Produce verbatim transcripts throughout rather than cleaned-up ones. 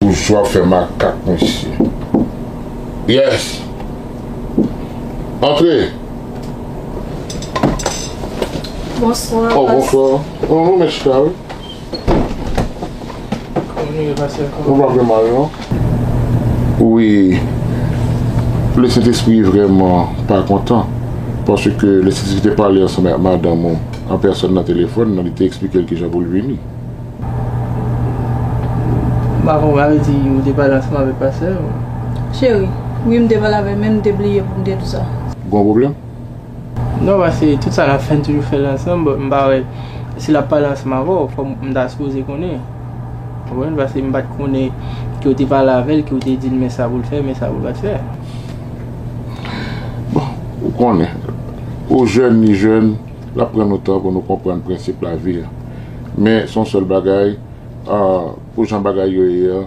Boujwa fè makak, mesye. Yes. Antre. Bonswa. Oh, bonswa. Oh, nou mèt chita, wi. Kòman nou ye, pastè? Kòman nou? Nou pa gen mal, non? Wi. Lesentespri vrèman pa kontan. Paske Lesentespri te pale ansanm ak madanm ou an pèsòn nan telefòn, nan li te eksplike l kijan pou l vini. M pa konprann, sa vle di ou te pale ansanm avèk pastè ou? Cheri, wi, m te pale avè l, men m te bliye pou m te di w sa. Gon pwoblèm? Non, paske tout sa n ap fè, n toujou fè l ansanm, but m pa wè si l ap pale ansanm avè w, fò m ta sipoze konnen. Ou konprann? Paske m pa t konnen ke w te pale avè l, ke w te di l men sa pou l fè, men sa pou l pa t fè. Bon, ou konnen, ou jèn, li jèn, l ap pran nou tan pou nou konprann prensip lavi a. Men, se yon sèl bagay, ah, pou jan bagay yo ye a,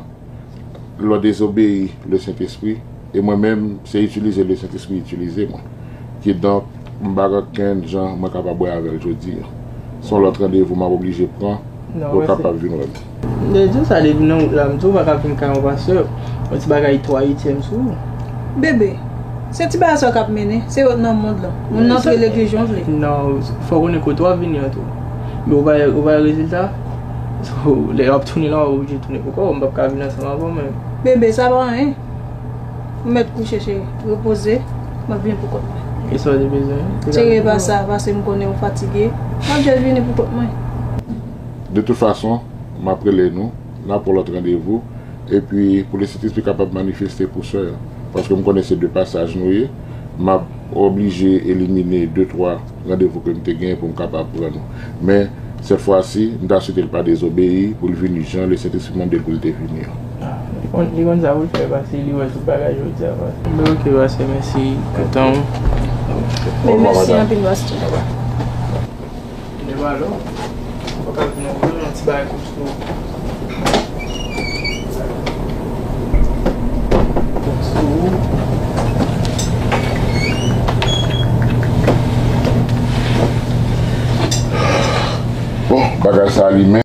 lè w dezobeyi Lesentespri, e mwen menm, se itilize Lesentespri itilize mwen. Kidonk, m pa gen okenn jan mwen kapab wè avè l jodi a. Se yon lòt randevou m ap oblije pran pou w kapab vin wè m. M te di w sa depi nan wout la, m di w ou pa ka vin kay yon pastè, yon ti bagay twa ityèm sou ou. Bebe, se ti bagay sa w k ap mennen, se yo k nan mond lan. Moun nan antre legliz jan w vle. Non, fò w konnen kote w ap vini an tou. Men ou pa, ou pa wè rezilta? So, lè w ap tounen la, w oblije tounen pou kò w, m p ap ka vin ansanm avè w menm. Bebe, sa pa anyen. Ou mèt kouche, cheri. Repoze, m ap vin pou kont mwen. E sa w te bezwen? Cheri, e pa sa, paske m konnen ou fatige. M ap jis vini pou kont mwen. De tout fason, m ap rele nou, n ap pran lòt randevou, epi pou Lesentespri kapab manifeste pou sè a. Paske m konnen se de pasaj nou ye, m ap oblije elimine de, twa randevou ke m te genyen pou m kapab pran nou. Men, sèt fwa si, m ta swete l pa dezobeyi, pou l vini jan Lesentespri mande l pou l te vini an. Ah, li konn, li konn sa pou l fè, paske li wè tout bagay jodi a, paske. Ben, ok, pastè, mèsi pou tan w. Men mèsi anpil, pastè. Bye bye. Lè w ale, ou pa ka vin nan yon ti bagay kòm sou. Bon, bagay sa li menm.